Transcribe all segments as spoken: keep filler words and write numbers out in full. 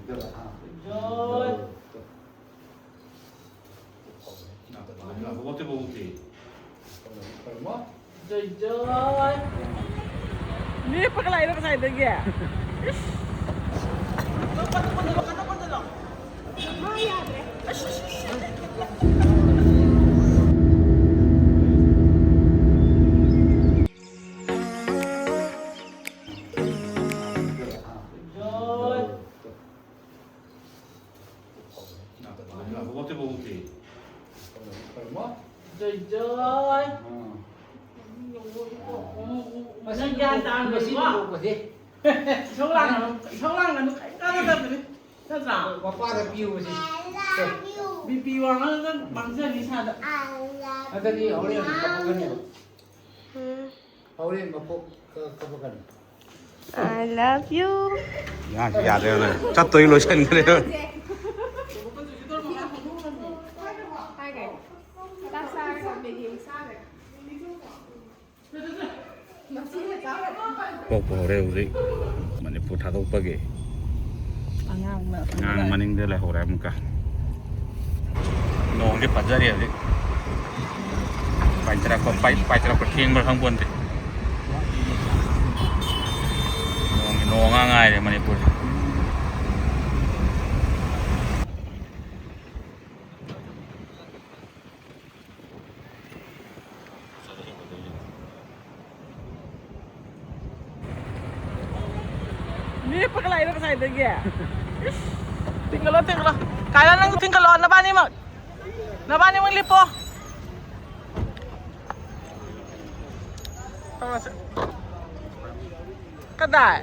ꯖꯣꯏ꯫ ꯖꯣꯏ, ꯖꯣꯏ꯫ ꯂꯦꯞꯄꯒ ꯂꯥꯛꯏꯔꯣ ꯉꯁꯥꯏꯗꯒꯤ? ꯏꯁ꯫ ꯃꯥ ꯌꯥꯗ꯭ꯔꯦ꯫ ꯖꯣꯏ꯫ ꯖꯣꯏ, ꯖꯣꯏ꯫ ꯃꯁꯤ ꯒ꯭ꯌꯥꯟ ꯇꯥꯔꯝꯃꯦꯀꯣ? ꯃꯁꯤ ꯏꯁꯧ ꯂꯥꯡꯒꯅꯨ, ꯏꯁꯧ ꯂꯥꯡꯒꯅꯨ, ꯀꯔꯤꯝ ꯀꯥꯟꯅꯗꯕꯅꯤ꯫ ꯅꯠꯇ꯭ꯔꯥ? ꯃꯄꯥꯗ ꯄꯤꯌꯨ ꯃꯁꯤ꯫ ꯕꯤ ꯄꯤ ꯋꯥꯡꯉꯒ ꯃꯥꯡꯖꯅꯤ ꯏꯁꯥꯗ꯫ ꯍꯟꯗꯛꯇꯤ ꯍꯣꯔꯦꯟ ꯀꯞꯄꯛꯀꯅꯦꯕ꯫ ꯎꯝ꯫ ꯍꯣꯔꯦꯟ ꯃꯀꯣꯛ ꯀ-, ꯀꯞꯄꯛꯀꯅꯤ꯫ I love you. ꯌꯥ-, ꯌꯥꯗ꯭ꯔꯦ, ꯌꯥꯗ꯭ꯔꯦ꯫ ꯆꯠꯇꯣꯏ ꯂꯣꯏꯁꯟꯈ꯭ꯔꯦ꯫ ꯍꯥꯏꯒꯦ꯫ ꯆꯥꯛ ꯆꯥꯔꯒ ꯃꯦꯒꯤ ꯆꯥꯒ꯭ꯔꯦ꯫ ꯄꯣꯛꯄ ꯍꯧꯔꯦ ꯍꯧꯖꯤꯛ ꯃꯅꯤꯄꯨꯔ ꯊꯥꯗꯣꯛꯄꯒꯤ꯫ ꯑꯉꯥꯡꯅ ꯑꯉꯥꯡ ꯃꯅꯤꯡꯗ ꯂꯩꯍꯧꯔꯦ ꯑꯃꯨꯛꯀ꯫ ꯅꯣꯡꯁꯦ ꯐꯖꯔꯤ ꯍꯧꯖꯤꯛ꯫ ꯄꯥꯏꯊꯔꯛꯄ, ꯄꯥꯏ-, ꯄꯥꯏꯊꯔꯛꯄ ꯊꯦꯡꯕ꯭ꯔꯥ ꯈꯪꯄꯣꯟꯇꯦ꯫ ꯅꯣꯡꯒꯤ ꯅꯣꯡ ꯉꯥꯛ ꯉꯥꯏꯔꯦ ꯃꯅꯤꯄꯨꯔꯁꯦ꯫ ꯂꯦꯞꯄꯒ ꯂꯥꯛꯏꯔꯣ ꯉꯁꯥꯏꯗꯒꯤ? ꯏꯁ! ꯊꯤꯡꯒꯠꯂꯣ, ꯊꯤꯡꯒꯠꯂꯣ꯫ ꯀꯥꯏꯔꯥ, ꯅꯪ ꯊꯤꯡꯒꯠꯂꯣ, ꯅꯕꯥꯅꯤꯃꯛ꯫ ꯅꯕꯥꯅꯤꯃꯛ ꯂꯦꯞꯄꯣ꯫ ꯇꯧꯔꯁꯦ꯫ ꯀꯗꯥꯏ?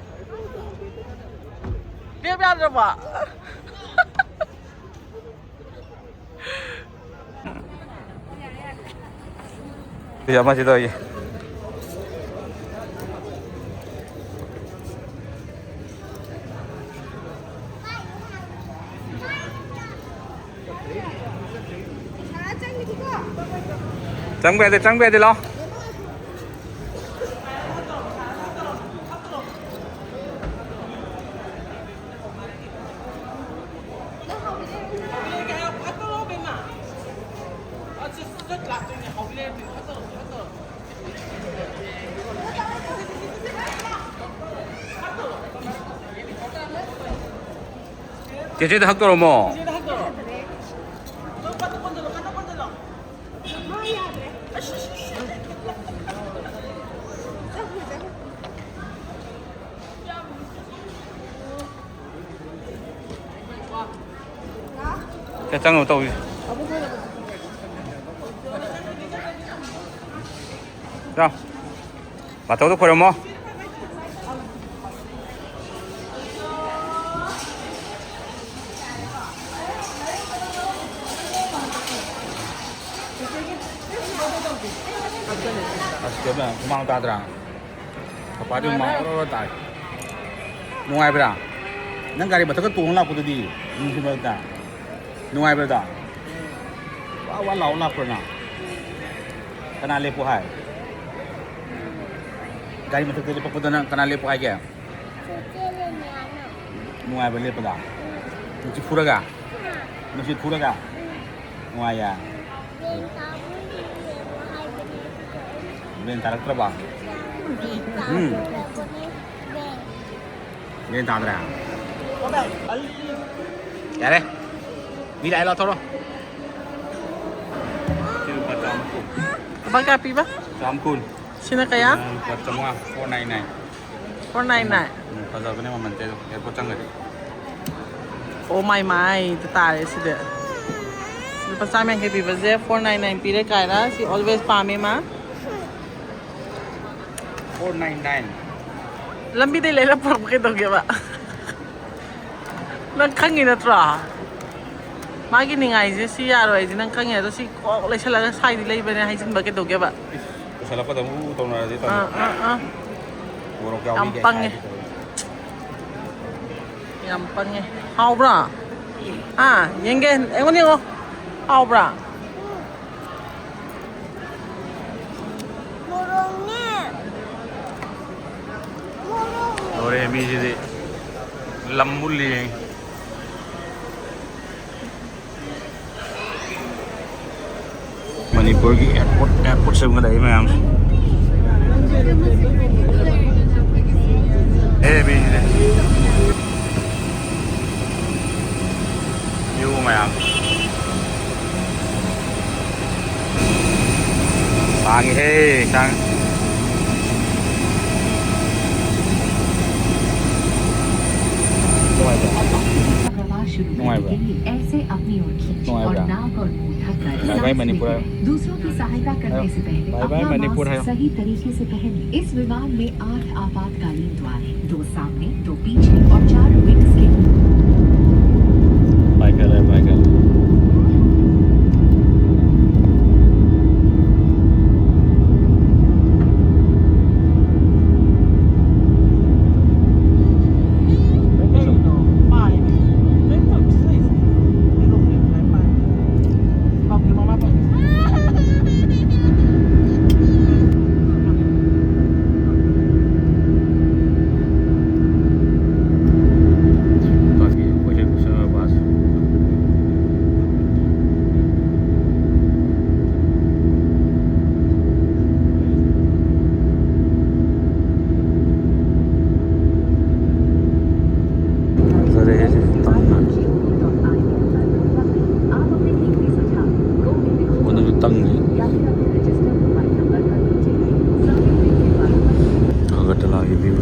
ꯂꯦꯞ ꯌꯥꯗ꯭ꯔꯕꯣ? ꯁꯤ ꯑꯃꯁꯤ ꯇꯧꯔꯤꯌꯦ꯫ ꯆꯪꯕ ꯌꯥꯗꯦ, ꯆꯪꯕ ꯌꯥꯗꯦ, ꯂꯥꯛꯑꯣ꯫ ꯆꯦꯆꯦꯗ ꯍꯛ ꯇꯧꯔꯝꯃꯣ꯫ ꯁꯦ, ꯆꯪꯉꯣ ꯇꯧꯔꯤ꯫ ꯆꯥ꯫ ꯕꯥꯆꯧꯗ ꯈꯣꯏꯔꯝꯃꯣ꯫ ꯑꯁ, ꯀꯩꯅꯣ, ꯍꯨꯃꯥꯡ ꯇꯥꯗ꯭ꯔꯥ? ꯄꯄꯥꯗꯤ ꯍꯨꯃꯥꯡ ꯑꯣꯔꯣ ꯑꯣꯔꯣ ꯇꯥꯏ꯫ ꯅꯨꯡꯉꯥꯏꯕ꯭ꯔꯥ? ꯅꯪ ꯒꯥꯔꯤ ꯃꯊꯛꯇ ꯇꯣꯡꯉ ꯂꯥꯛꯄꯗꯨꯗꯤ, ꯅꯨꯡꯊꯤꯜ ꯃꯔꯛꯇ꯫ ꯅꯨꯡꯉꯥꯏꯕ꯭ꯔꯥ ꯑꯗꯣ? ꯋꯥ ꯋꯥ ꯂꯥꯎ ꯂꯥꯛꯄ꯭ꯔꯣ ꯅꯪ? ꯀꯅꯥ ꯂꯦꯞꯄꯣ ꯍꯥꯏ? ꯒꯥꯔꯤ ꯃꯊꯛꯇ ꯂꯦꯞꯄꯛꯄꯗ ꯅꯪ ꯀꯅꯥ ꯂꯦꯞꯄꯣ ꯍꯥꯏꯒꯦ? ꯆꯦꯆꯦ ꯂꯦꯅꯤꯌꯥꯅ꯫ ꯅꯨꯡꯉꯥꯏꯕ꯭ꯔꯥ ꯂꯦꯞꯄꯗ? ꯎꯝ꯫ ꯅꯨꯡꯁꯤꯠ ꯐꯨꯔꯒ? ꯍꯥ? ꯅꯨꯡꯁꯤꯠ ꯐꯨꯔꯒ? ꯎꯝ꯫ ꯅꯨꯡꯉꯥꯏꯌꯦ? ꯎꯝ꯫ ꯕꯦꯟ ꯀꯥꯕꯗ ꯌꯦꯡꯉꯣ ꯍꯥꯏꯕꯅꯦ ꯑꯗꯨꯒ ꯑꯩꯅ ꯕꯦꯟ ꯇꯥꯔꯛꯇ꯭ꯔꯕ? ꯎꯝ꯫ ꯕꯦꯟ ꯎꯝ꯫ ꯀꯥꯕꯗ ꯕꯦꯟ꯫ ꯕꯦꯟ ꯇꯥꯗ꯭ꯔꯦ? ꯌꯥꯔꯦ꯫ ꯃꯤ ꯂꯥꯛꯑꯦ, ꯂꯥꯎꯊꯣꯔꯣ꯫ ꯁꯤ ꯂꯨꯄꯥ ꯆꯥꯝꯃ ꯀꯨꯟ꯫ ꯂꯨꯄꯥ ꯀꯌꯥ ꯄꯤꯕ? ꯆꯥꯝꯃ ꯀꯨꯟ꯫ ꯁꯤꯅ ꯀꯌꯥ? ꯁꯤꯅ ꯂꯨꯄꯥ ꯆꯥꯝꯃꯉꯥ, four nine nine꯫ Four nine nine꯫ ꯎꯝ, ꯐꯖꯕꯅꯦ ꯃꯃꯜꯁꯦ ꯑꯗꯨꯝ, airport ꯆꯪꯒ꯭ꯔꯗꯤ꯫ Oh my my, ꯗ ꯇꯥꯔꯦ ꯁꯤꯗꯤ꯫ ꯂꯨꯄꯥ ꯆꯥꯝꯃ ꯌꯥꯡꯈꯩ ꯄꯤꯕꯁꯦ four nine nine ꯄꯤꯔꯦ ꯀꯥꯏꯅ, ꯁꯤ always ꯄꯥꯝꯃꯦ ꯃꯥ꯫ Four nine nine꯫ ꯂꯝꯕꯤꯗꯩ ꯂꯩꯔ ꯄꯨꯔꯛꯄ ꯀꯩꯗꯧꯒꯦꯕ? ꯅꯪ ꯈꯪꯉꯤ ꯅꯠꯇ꯭ꯔꯣ? ꯃꯥꯒꯤ ꯅꯤꯡꯉꯥꯏꯁꯦ ꯁꯤ ꯌꯥꯔꯣꯏ ꯍꯥꯏꯁꯦ ꯅꯪ ꯈꯪꯉꯤ ꯅꯠꯇ꯭ꯔꯣ? ꯁꯤ ꯀꯣꯛ ꯂꯩꯁꯜꯂꯒ ꯁ꯭ꯋꯥꯏꯗꯤ ꯂꯩꯕꯅꯦ ꯍꯥꯏꯖꯤꯟꯕ ꯀꯩꯗꯧꯒꯦꯕ? ꯏꯁ, ꯄꯨꯁꯜꯂꯛꯄꯗ ꯎ ꯎ ꯇꯧꯅꯔꯗꯤ ꯇꯜꯂꯦ꯫ ꯑꯥ, ꯑꯥ, ꯑꯥ꯫ ꯃꯣꯔꯣꯛ ꯌꯥꯎꯕꯤ ꯌꯥꯝ ꯀꯩ ꯄꯪꯉꯦ꯫ ꯈꯥꯏꯕꯤ ꯇꯧꯔꯦ꯫ ꯌꯥꯝ ꯄꯪꯉꯦ꯫ ꯍꯥꯎꯕ꯭ꯔꯥ? ꯍꯥ? ꯌꯦꯡꯒꯦ꯫ ꯑꯩꯉꯣꯟꯗ ꯌꯦꯡꯉꯣ꯫ ꯍꯥꯎꯕ꯭ꯔꯥ? ꯃꯣꯔꯣꯛꯅꯦ꯫ ꯃꯣꯔꯣꯛꯅꯦ꯫ ꯂꯣꯏꯔꯦ, ꯃꯤꯁꯤꯗꯤ ꯂꯝ ꯃꯨꯜꯂꯤ꯫ ꯃꯅꯤꯄꯨꯔꯒꯤ airport, airport ꯁꯦꯝꯒꯠꯂꯛꯏ ꯃꯌꯥꯝꯁꯦ꯫ ꯑꯦ, ꯃꯤꯁꯤꯗꯤ꯫ ꯅꯨꯡꯉꯥꯏꯕ꯭ꯔꯥ? ꯅꯨꯡꯉꯥꯏꯕ꯭ꯔꯥ? ꯅꯨꯡꯉꯥꯏꯕ꯭ꯔꯥ? ꯕꯥꯏ ꯕꯥꯏ ꯃꯅꯤꯄꯨꯔ ꯍꯥꯏꯌꯣ꯫ ꯕꯥꯏ ꯕꯥꯏ ꯃꯅꯤꯄꯨꯔ ꯍꯥꯏꯌꯣ꯫ ꯏꯁ ꯋꯤꯃꯥꯟ ꯃꯦ ꯑꯥꯊ ꯑꯥꯄꯥꯠꯀꯥꯂꯤꯟ ꯗ꯭ꯋꯥꯔ ꯍꯦ, ꯗꯣ ꯁꯥꯃꯅꯦ, ꯗꯣ ꯄꯤꯆꯦ, ꯑꯣꯔ ꯆꯥꯔ ꯋꯤꯡꯁ ꯀꯦ ꯂꯤꯌꯦ꯫ ꯄꯥꯏꯈꯠꯂꯦ, ꯄꯥꯏꯈꯠꯂꯦ꯫ ꯇꯪꯉꯤ꯫ ꯑꯒꯔꯇꯂꯥꯒꯤ view꯫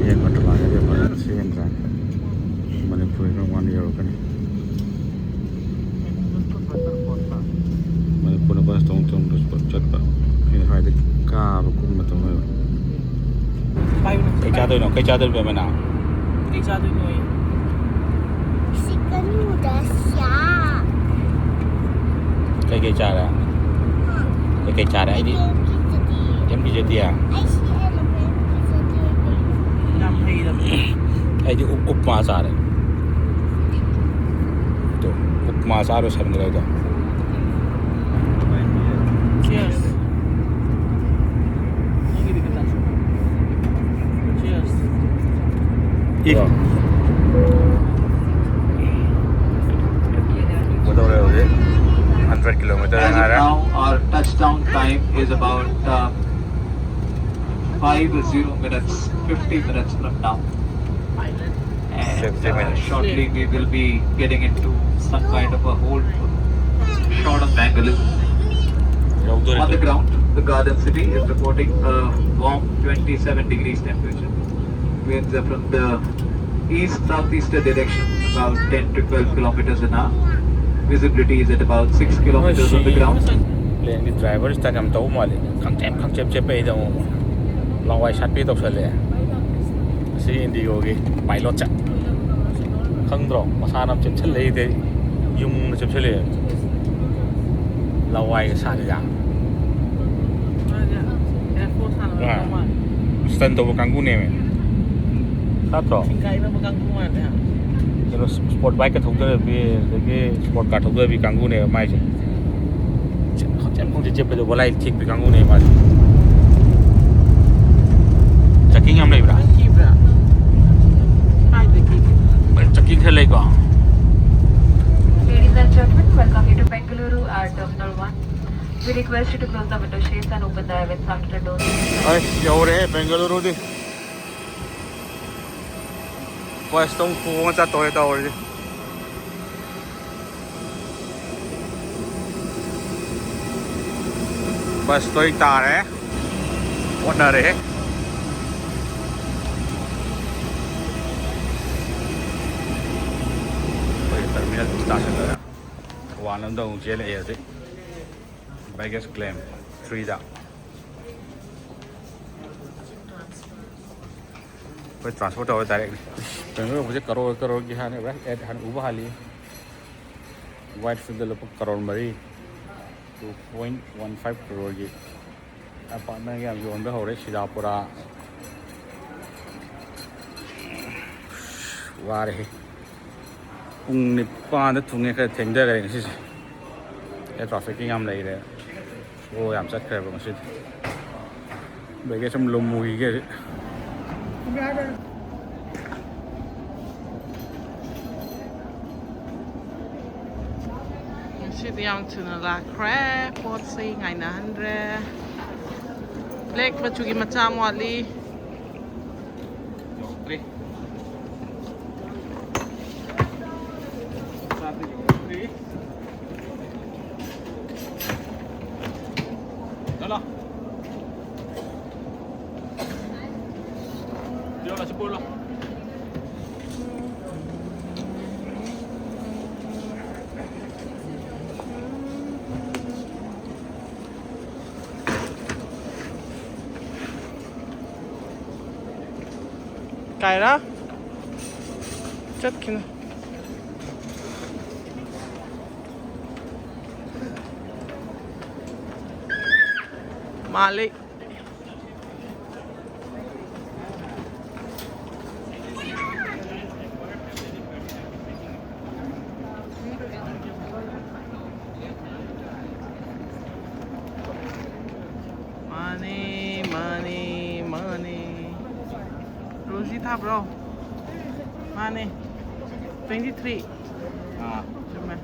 ꯌꯦꯡꯕ ꯇꯃꯥꯏꯅ ꯐꯖꯅ ꯁꯦꯝꯗ꯭ꯔꯥ? ꯃꯅꯤꯄꯨꯔ ꯅꯝꯕꯔ ꯋꯥꯟ ꯌꯧꯔꯛꯀꯅꯤ꯫ ꯃꯅꯤꯄꯨꯔꯅ ꯕꯁ ꯇꯣꯡ ꯇꯣꯡꯗ ꯆꯠꯄ꯫ ꯑꯩꯅ ꯁ꯭ꯋꯥꯏꯗ ꯀꯥꯕ ꯀꯨꯝꯕ ꯇꯧ ꯂꯩꯕ꯫ ꯀꯩ ꯆꯥꯗꯣꯏꯅꯣ? ꯀꯩ ꯆꯥꯗꯣꯏꯅꯣ, ꯕꯦꯝꯃꯅ? ꯀꯩ ꯆꯥꯗꯣꯏꯅꯣꯌꯦ? ꯆꯤꯛꯀꯟ ꯅꯨꯗꯜꯁ ꯆꯥ꯫ ꯀꯩꯀꯩ ꯆꯥꯔꯦ? ꯀꯩꯀꯩ ꯆꯥꯔꯦ? ꯑꯩꯗꯤ ꯀꯦꯝ ꯄꯤꯖꯗꯦ꯫ ꯀꯦꯝ ꯄꯤꯖꯗꯤꯌꯦ? ꯑꯩ ꯁꯤ ꯑꯦꯂꯚꯦꯟ ꯄꯤꯖꯗꯦ꯫ ꯌꯥꯝ ꯍꯩꯔꯕꯅꯦ꯫ ꯑꯩꯗꯤ ꯎꯞ-, ꯎꯞꯃꯥ ꯆꯥꯔꯦ꯫ ꯑꯗꯣ ꯎꯞꯃꯥ ꯆꯥꯔꯨ ꯁꯟꯒ ꯂꯩꯗꯣ꯫ Cheers. Cheers. ꯏ꯫ ꯀꯩꯗꯧꯔꯦ ꯍꯧꯖꯤꯛ? ꯍꯟꯗ꯭ꯔꯦꯠ ꯀꯤꯂꯣꯃꯤꯇꯔ ꯉꯥꯏꯔꯦ꯫ As of now, our touchdown time is about, uh, five zero minutes, fifty minutes from now. And uh, shortly we will be getting into some kind of a hold short of Bengaluru. On the ground, the Garden City is reporting a warm twenty-seven degrees temperature. Winds are from the east southeastern direction, about ten to twelve kilometers an hour. Visibility is at about six kilometers on the ground. Plane ꯒꯤ driver style ꯌꯥꯝ ꯇꯧꯕ ꯃꯥꯜꯂꯦ꯫ ꯈꯪꯆꯦꯞ ꯈꯪꯆꯦꯞ ꯆꯦꯞꯄꯦ꯫ ꯑꯩꯗ ꯑꯃꯨꯛ ꯂꯋꯥꯏ ꯁꯥꯠꯄꯤ ꯇꯧꯁꯜꯂꯛꯑꯦ꯫ ꯑꯁꯤ Indigo ꯒꯤ pilot ꯁꯦ꯫ ꯈꯪꯗ꯭ꯔꯣ? ꯃꯁꯥꯅ ꯑꯃ ꯆꯦꯞꯁꯜꯂꯛꯏꯗꯤ ꯌꯨꯝꯅ ꯆꯦꯞꯁꯜꯂꯛꯑꯦ꯫ ꯂꯋꯥꯏꯒ ꯁꯥꯠꯂꯤꯗ꯫ Stun ꯇꯧꯕ ꯀꯥꯡꯕꯨꯅꯦꯃꯦ꯫ ꯅꯠꯇ꯭ꯔꯣ? ꯀꯩꯅꯣ, sport bike ꯀ ꯊꯧꯗꯔꯕꯤ, ꯑꯗꯒꯤ sport car ꯊꯧꯗꯔꯕꯤ ꯀꯥꯡꯕꯨꯅꯦꯕ ꯃꯥꯏꯁꯦ꯫ ꯆꯦꯞ-, ꯆꯦꯞ-, ꯆꯦꯞꯄꯗ ꯒꯣꯂꯥꯏ ꯊꯦꯛꯄꯤ ꯀꯥꯡꯕꯨꯅꯦ ꯃꯥꯁꯦ꯫ Checking ꯌꯥꯝ ꯂꯩꯕ꯭ꯔꯥ? Checking ꯈꯔ ꯂꯩꯀꯣ꯫ Ladies and gentlemen, welcome you to Bengaluru at Terminal one. We request you to close the window shades and open the heavens after the door. ꯑꯁ, ꯌꯧꯔꯦꯍꯦ ꯕꯦꯡꯒꯂꯨꯔꯨꯗꯤ꯫ Bus ꯇꯣꯡ ꯈꯣꯡꯅ ꯆꯠꯇꯧꯔꯦ ꯇꯧꯔꯤꯁꯦ꯫ Bus ꯂꯣꯏ ꯇꯥꯔꯦ꯫ ꯑꯣꯟꯅꯔꯦ꯫ ꯑꯩꯈꯣꯏ terminal ꯇꯥꯁꯤꯜꯂꯒ one ꯂꯣꯝꯗ ꯑꯃꯨꯛ ꯆꯦꯜꯂꯛꯑꯦ ꯍꯧꯖꯤꯛ꯫ Baggage claim three ꯗ꯫ ꯑꯩꯈꯣꯏ transfer ꯇꯧꯔꯦ direct꯫ ꯀꯩꯅꯣ ꯌꯧꯕꯁꯦ ꯀꯔꯣꯔ ꯀꯔꯣꯔꯒꯤ ꯍꯥꯟꯅ ꯑꯦꯗ ꯍꯥꯟꯅ ꯎꯕ ꯍꯥꯜꯂꯤ꯫ Whitefield ꯗ ꯂꯨꯄꯥ ꯀꯔꯣꯔ ꯃꯔꯤ, two point one five ꯀꯔꯣꯔꯒꯤ apartment ꯌꯥꯝ ꯌꯣꯟꯕ ꯍꯧꯔꯦ ꯁꯤꯗꯥꯄꯨꯔꯥ꯫ ꯋꯥꯔꯦꯍꯦ꯫ ꯄꯨꯡ ꯅꯤꯄꯥꯟꯗ ꯊꯨꯡꯉꯦ, ꯈꯔ ꯊꯦꯡꯊꯈ꯭ꯔꯦ ꯉꯁꯤꯁꯦ꯫ ꯑꯦ, traffic ꯌꯥꯝ ꯂꯩꯔꯦ꯫ Slow ꯌꯥꯝ ꯆꯠꯈ꯭ꯔꯦꯕ ꯉꯁꯤꯗꯤ꯫ Baggage ꯑꯃ ꯂꯨꯝꯃꯨꯈꯤꯒꯦ ꯍꯧꯖꯤꯛ꯫ ꯉꯁꯤꯗꯤ ꯌꯥꯝ ꯊꯨꯅ ꯂꯥꯛꯈ꯭ꯔꯦ꯫ ꯄꯣꯠꯁꯦ ꯉꯥꯏꯅꯍꯟꯗ꯭ꯔꯦ꯫ Black ꯃꯆꯨꯒꯤ ꯃꯆꯥ ꯑꯃ ꯋꯥꯠꯂꯤ꯫ ꯌꯧꯔꯛꯇ꯭ꯔꯤ꯫ Dio la, si pueblo. ꯀꯥꯏꯔꯥ? ꯆꯠꯈꯤꯅꯨ꯫ ꯃꯥꯜꯂꯤ꯫ ꯃꯥꯅꯦ, ꯃꯥꯅꯦ, ꯃꯥꯅꯦ꯫ ꯔꯣꯖꯤ ꯊꯥꯕ꯭ꯔꯣ? ꯃꯥꯅꯦ꯫ Twenty three꯫ ꯑꯥ꯫ ꯆꯨꯝꯃꯦ꯫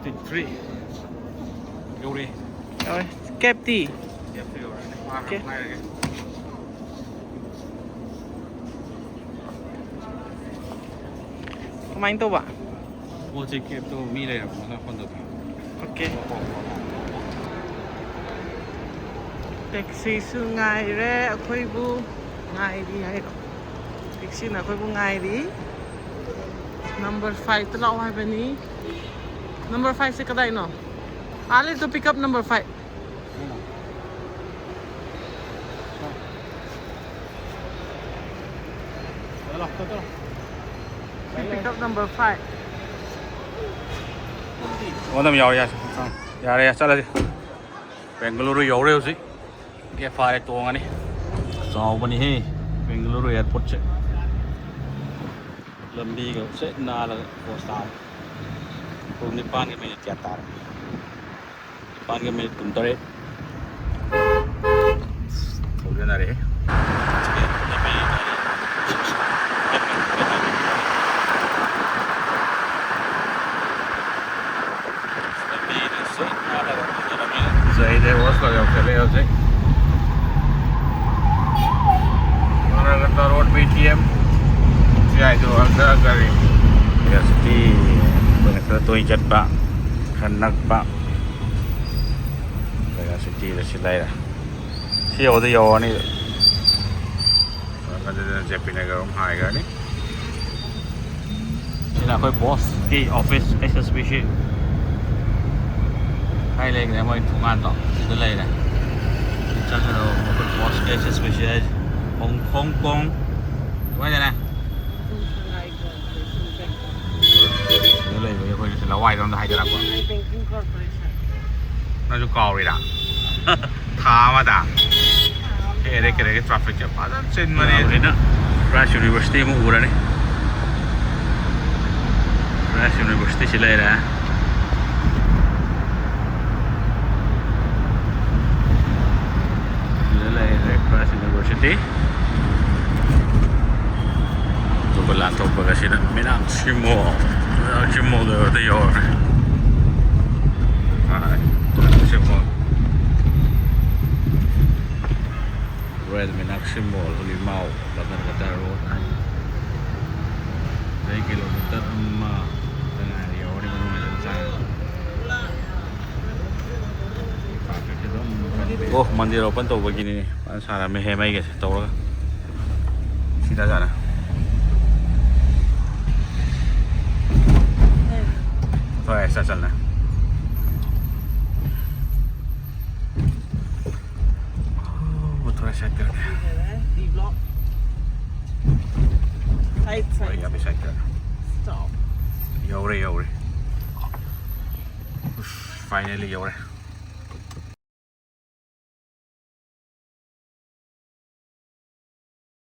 Twenty three꯫ ꯌꯧꯔꯦ꯫ ꯌꯧꯔꯦ꯫ ꯀꯦꯞꯇꯤ? ꯀꯦꯞꯇꯤ ꯌꯧꯔꯦ꯫ ꯐꯥꯈ꯭ꯔꯦ, ꯑꯣꯀꯦ꯫ ꯉꯥꯏꯔꯒꯦ꯫ ꯀꯃꯥꯏꯅ ꯇꯧꯕ? ꯄꯣꯠꯁꯦ ꯀꯦꯞꯇꯣ ꯃꯤ ꯂꯩꯔꯝꯃꯒ ꯐꯣꯟ ꯇꯧꯕꯤꯌꯨ꯫ ꯑꯣꯀꯦ꯫ ꯇꯦꯛꯁꯤꯁꯨ ꯉꯥꯏꯔꯦ ꯑꯩꯈꯣꯏꯕꯨ꯫ ꯉꯥꯏꯔꯤ ꯍꯥꯏꯔꯣ? ꯇꯦꯛꯁꯤꯅ ꯑꯩꯈꯣꯏꯕꯨ ꯉꯥꯏꯔꯤ꯫ Number five ꯇ ꯂꯥꯛꯑꯣ ꯍꯥꯏꯕꯅꯤ꯫ Number five say ꯀꯗꯥꯏꯅꯣ? Ali to pick up number five. Pick up number five. ꯑꯣ, ꯑꯗꯨꯝ ꯌꯥꯎꯔꯦ, ꯌꯥꯔꯦ꯫ ꯌꯥꯔꯦ, ꯌꯥꯔꯦ, ꯆꯠꯂꯁꯤ꯫ ꯕꯦꯡꯒꯂꯨꯔꯨ ꯌꯧꯔꯦ ꯍꯧꯖꯤꯛ꯫ ꯒꯦꯠ ꯐꯥꯔꯦ, ꯇꯣꯡꯉꯅꯤ꯫ ꯆꯥꯎꯕꯅꯤꯍꯦ, ꯕꯦꯡꯒꯂꯨꯔꯨ ꯑꯦꯌꯥꯔꯄꯣꯔꯠꯁꯦ꯫ ꯂꯝꯕꯤꯒ ꯁꯤꯠ ꯅꯥꯜꯂꯒ ꯄꯣꯁ ꯇꯥꯔꯦ꯫ ꯄꯨꯡ ꯅꯤꯄꯥꯟꯒ ꯃꯤꯅꯤꯠ ꯀꯌꯥ ꯇꯥꯔꯦ? ꯅꯤꯄꯥꯟꯒ ꯃꯤꯅꯤꯠ ꯀꯨꯟꯇꯔꯦꯠ꯫ ꯊꯧꯖꯅꯔꯦ꯫ ꯂꯝꯕꯤꯗꯨ ꯁꯤꯠ ꯅꯥꯜꯂꯒ ꯐꯖꯔꯝꯃꯦ꯫ ꯖꯩꯗꯦꯕ ꯍꯣꯁꯄꯤꯇꯥꯜ ꯌꯧꯁꯜꯂꯦ ꯍꯧꯖꯤꯛ꯫ ꯃꯔꯒꯇ ꯔꯣꯗ, ꯕꯤ ꯇꯤ ꯑꯦꯝ꯫ ꯁꯤ ꯍꯥꯏꯗꯣ ꯍꯟꯗꯛ ꯀꯔꯤ? ꯁꯤꯇꯤ ꯑꯩꯈꯣꯏꯅ ꯈꯔ ꯇꯣꯏꯅ ꯆꯠꯄ, ꯈꯔ ꯅꯛꯄ ꯖꯒꯥ ꯁꯤꯇꯤꯗ ꯁꯤ ꯂꯩꯔꯦ꯫ ꯁꯤ ꯌꯧꯔꯗꯤ ꯌꯧꯔꯅꯤ꯫ ꯑꯗꯨꯗ ꯖꯦ ꯄꯤ ꯅꯒꯔ ꯑꯃꯨꯛ ꯍꯥꯏꯈ꯭ꯔꯅꯤ꯫ ꯁꯤꯅ ꯑꯩꯈꯣꯏ ꯕꯣꯁꯀꯤ ꯑꯣꯐꯤꯁ, ꯑꯦꯁ ꯑꯦꯁ ꯕꯤ ꯁꯤ꯫ ꯀꯥꯏ ꯂꯩꯈ꯭ꯔꯦ ꯃꯣꯏ ꯊꯣꯡꯒꯥꯟꯗꯣ? ꯁꯤꯗ ꯂꯩꯔꯦ꯫ ꯆꯠꯀꯗꯧꯕ ꯑꯩꯈꯣꯏ ꯕꯣꯁꯀꯤ ꯑꯦꯁ ꯑꯦꯁ ꯕꯤ ꯁꯤ ꯍꯥꯏꯁꯦ꯫ ꯍꯣꯡ-, ꯍꯣꯡ ꯀꯣꯡ꯫ ꯀꯃꯥꯏꯅꯅꯦ? ꯁꯤꯗ ꯂꯩꯕꯒꯤ ꯑꯩꯈꯣꯏꯅ ꯁꯤ ꯂꯋꯥꯏꯔꯣꯝꯗ ꯍꯥꯏꯖꯔꯛꯄ꯫ Banking Corporation꯫ ꯅꯪꯁꯨ ꯀꯥꯎꯔꯤꯔꯥ? ꯊꯥ ꯑꯃꯗ? ꯀꯦꯔꯦ ꯀꯦꯔꯦꯒꯤ ꯇ꯭ꯔꯥꯐꯤꯛꯁꯦ ꯐꯖꯅ ꯆꯤꯟꯕꯅꯦ꯫ ꯌꯥꯕꯅꯤꯅ ꯔꯥꯏꯁ ꯌꯨꯅꯤꯚꯔꯁꯤꯇꯤ ꯑꯃ ꯎꯔꯅꯤ꯫ ꯔꯥꯏꯁ ꯌꯨꯅꯤꯚꯔꯁꯤꯇꯤꯁꯤ ꯂꯩꯔꯦ꯫ ꯁꯤꯗ ꯂꯩꯔꯦ ꯔꯥꯏꯁ ꯌꯨꯅꯤꯚꯔꯁꯤꯇꯤ꯫ ꯑꯗꯨꯒ ꯂꯥꯟꯊꯣꯛꯄꯒ ꯁꯤꯗ ꯃꯤꯅꯥꯛꯁꯤ ꯃꯣꯜ, ꯃꯤꯅꯥꯛꯁꯤ ꯃꯣꯜꯗ ꯌꯧꯔꯦ꯫ ꯑꯥ, ꯃꯤꯅꯥꯛꯁꯤ ꯃꯣꯜ꯫ ꯔꯣꯌꯦꯜ ꯃꯤꯅꯥꯛꯁꯤ ꯃꯣꯜ, ꯍꯨꯂꯤꯃꯥꯎ, ꯕꯗꯔꯒꯇꯥ ꯔꯣꯗ ꯍꯥꯏ꯫ ꯑꯗꯩ ꯀꯤꯂꯣꯃꯤꯇꯔ ꯑꯃ ꯈꯛꯇ ꯉꯥꯏꯔꯦ ꯌꯧꯔꯅꯤ ꯃꯅꯨꯡ ꯍꯥꯏꯗꯨꯅ ꯆꯪꯉꯦ꯫ ꯑꯣ, ꯃꯟꯗꯤꯔ ꯑꯣꯄꯟ ꯇꯧꯕꯒꯤꯅꯤꯅꯦ꯫ ꯐꯖꯅ ꯁꯥꯔꯝꯃꯦꯍꯦ ꯃꯩꯒꯁꯦ ꯇꯧꯔꯒ꯫ ꯁꯤꯗ ꯖꯥꯠꯂ? ꯍꯣꯏ, ꯆꯠ ꯆꯠꯂꯦ꯫ ꯑꯣ, ꯊꯣꯔꯛꯑꯦ ꯁꯥꯏꯠ ꯀꯠ꯫ ꯁꯥꯏꯠ, ꯍꯣꯏ, ꯁꯥꯏꯠ꯫ ꯌꯥꯝꯃꯤ ꯁꯥꯏꯠ ꯀꯠ꯫ Stop꯫ ꯌꯧꯔꯦ, ꯌꯧꯔꯦ꯫ ꯎꯁ, finally ꯌꯧꯔꯦ꯫